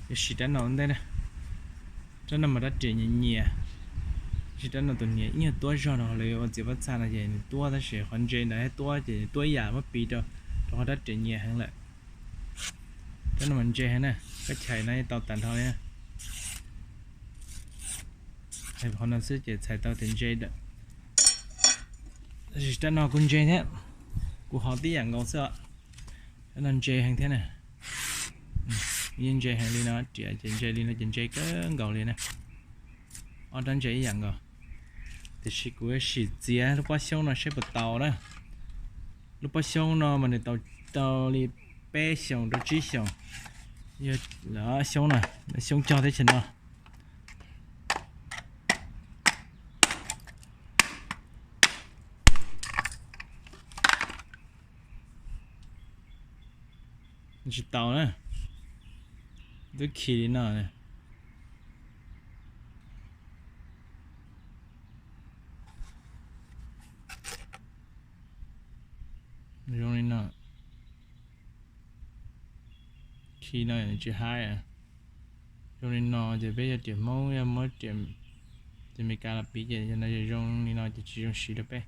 Yuav sim rab no ua ntej na. Rab no mas rab riam nyias nyias, tab sis rab no tus niam ib nyuag tuab zog rau lawv ua txiav pob txha no ces nws tuab, tab sis qhov ntses ntawd tuab ces nws tuab ib yam muab piv rau, rau qhov rab riam nyias heev lawm. Rab no mas ntse heev na, koj chais no tau tag nrho li. Qhov no xwb ces txhais tau tias ntse lawm. Tab sis rab no kuj ntse thiab, kuv hov tib yam nkaus xwb os. Rab no ntse heev thiab na. Yeej ntse heev li no, riam ces ntse li no ces ntse kawg nkaus li na. Ob rab ntse ib yam nkaus. Tiam sis kuv sim txiav lub pob xyoob no saib puas tau na. Lub pob xyoob no mas nws tau, tau li peb xyoos rau tsib xyoos. Yog xyoob no, xyoob cog teb chaws no. Tsis tau na, twb khi li no. Zoo li no, khi no tsis haib. Zoo li no ces peb yog riam Hmoob, yog muab riam, riam Amelikas los piv ces no zoo li no ces tsis zoo siv rau peb.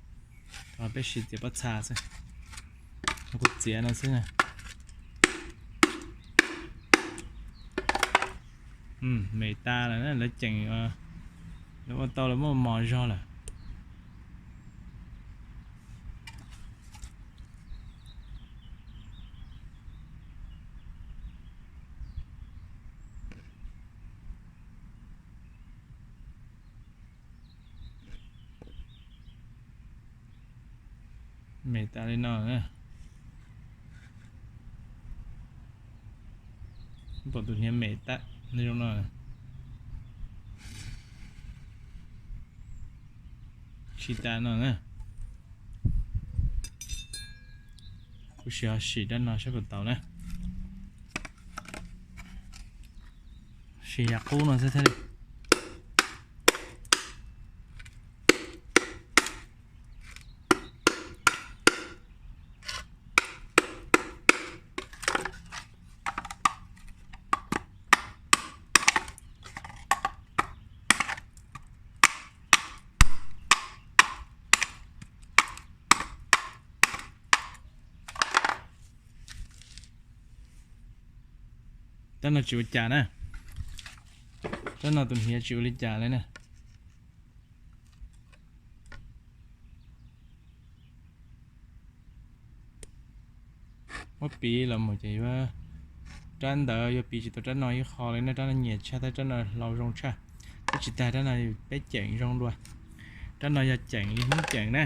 Peb siv txiav pob txha xwb. Kuv txiav no xwb na. Mem tas lawm na, lawv ceem, lawv ua tau lawv muaj mos zog lawm. Mem tas li no na. Pom tus hniav mem tag zoo no. Khi tas no na. Kuv sim ho sim rab no saib puas tau na. Sim yam qub no xwb thiaj li. Rab no tsis ua cas na. Rab no tus hniav tsis ua li cas li na. Muab piv los mus ces yuav, rab ntawd yuav piv tsis tau rab no ib qho li na, rab no nyias tshaj tab rab no hlau zoo tshaj. Thiab tsis tag rab no peb ceem zoo dua. Rab no yog ceem li Hmoob ceem na.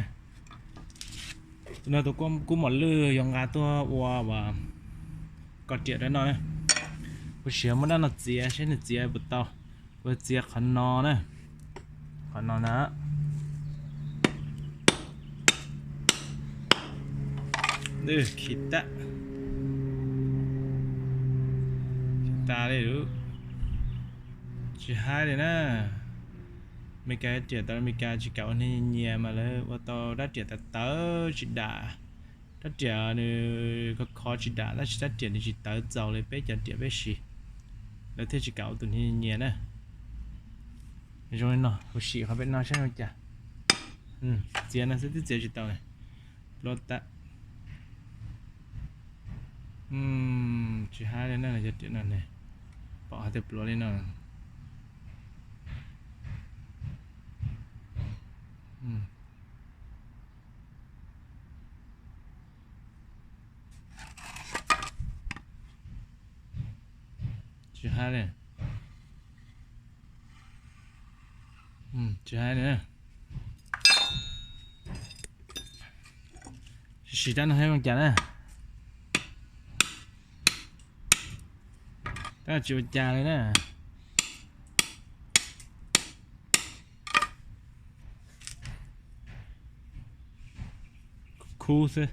Tus no tus kub mos lwj yuav nqa tuaj ua kom riam rab no na. Kuv sim muab rab no txiav saib nws txiav puas tau. Kuv txiav qhov no na. Qhov no na. Khi tas, khi tas li lawm. Tsis haib li na. Amelikas riam tau, Amelikas tsis kam ua hniav nyias mas lawv ua tau rab riam tawv tawv tsis dam. Rab riam nws khov khov tsis dam tab sis rab riam nws tsis tawv txaus li peb cov riam peb siv, lawv thiaj tsis kam ua tus hniav nyias na. Zoo li no, kuv sim qhov pem no saib zoo cas. Txiav no xwb twb txiav tsis tau li. Pluav tas. Tsis haib li na, cov riam no ne, pom hais tias pluav li no. Tsis haib li. Tsis haib li. Sim rab no saib zoo cas na. Rab no tsis ua cas li na. Khub xwb,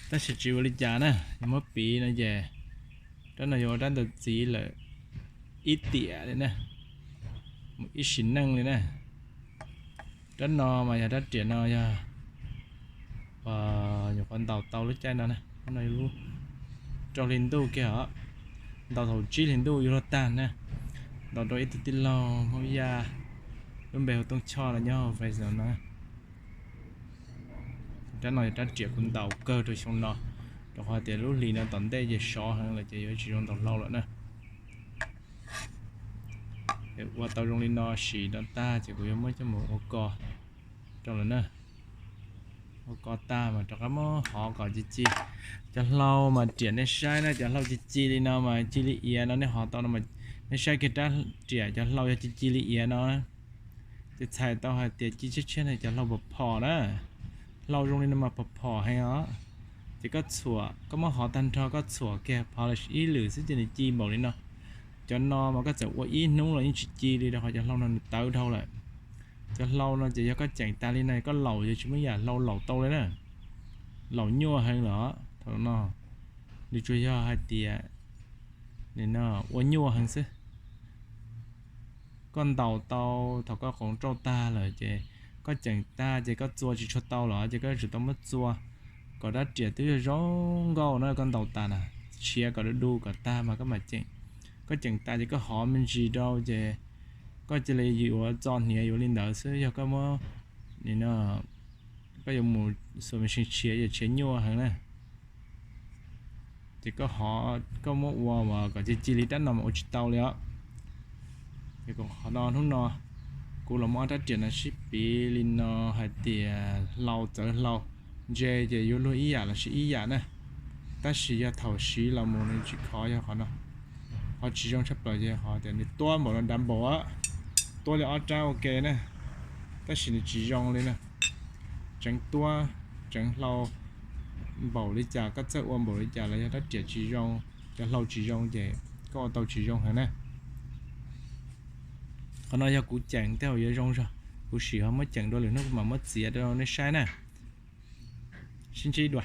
tab sis tsis ua li cas na, yog muab piv no ces rab no yuav ua rab ntawd txiv lawm ib tiam li na, mus ib sim neej li na. Rab no mas yog rab riam no yog nyuam qhuav ntaus tau lub caij no na, rab no yog lub rau hli ntuj kiag os. Tau thaum tsib hlis ntuj yuav luag tag na. Ntaus rau ib tug tij laug Hmoob Yaj, lub npe hu Tooj Choj no nyob hauv Facebook no. Rab no yog rab riam kuv ntaus kawg rau xyoo no, rau qhov tias lub hlis no tom ntej ces sov heev lawm ces yuav tsis zoo ntaus hlau lawm na. Ua tau zoo li no sim rau tag ces kuv yuav muab coj mus ua ko rau lawm na. Ua ko tag mas rov qab muab hov kom ci ci. Cov hlau mas riam nej saib na, cov hlau ci ci li no mas ci li iav no nej hov tau no mas, nej saib kiag rab riam cov hlau yog ci ci li iav no, ces txhais tau hais tias ci tshiab tshiab no cov hlau phom phom na. Hlau zoo li no mas phom phom heev os. Ces koj txhuam, koj muab hov tag nrho koj txhuam kiag phov los ib lwm xwb ces nws ci npaum li no. Cov no mas koj txawm ua ib hnub los yeej tsis ci li rau qhov cov hlau no nws tawv dhau lawm. Cov hlau no ces yog koj ceem tas li no koj laus yog tsis muaj yam hlau laus tau li na. Laus nyuaj heev lawm thaum no. Nws tsuas yog hais tias ua nyuaj heev xwb. Koj ntaus tau thaum koj qoov rauj tag lawm ces koj ceem tag ces koj txua tsis tshua tau lawm ces koj yuav tsum tau muab txua kom rab riam twb yog zoo nkauj na, koj ntaus tas na, tshiav kom du du kom tag mas koj mam ceem. Koj ceem tas ces koj hov me ntsis rau ces koj cia li yuav txo hniav yuav li ntawd xwb, yog koj muab, koj yuav mus xuas me see tshiav yog tshiav nyuaj heev na. Ces koj hov, koj muab ua kom ci ci li rab no mas ua tsis tau li os. Ces qhov no hnub no kuv los muab ob rab riam no sib piv li no hais tias hlau txawv hlau, ntse ces yuav luag ib yam los sis ib yam na. Tab sis yog thaum siv los mus nws tsis khov yog qhov no. Qhov tsis zoo tshaj plaws ces qhov tias nws tuab npaum no dav npaum, tuab li ob rab ua ke na, tab sis nws tsis zoo li na. Tseev tuab, tseev hlau npaum li cas, koj txawj ua npaum li cas los yog rab riam tsis zoo, cov hlau tsis zoo ces koj ua tau tsis zoo heev na. Qhov no yog kuv ceem tej zaum yuav zoo zog, kuv sim ho muab ceem dua lwm hnub kuv mam muab txiav rau nej saib na. Sib ntsib dua.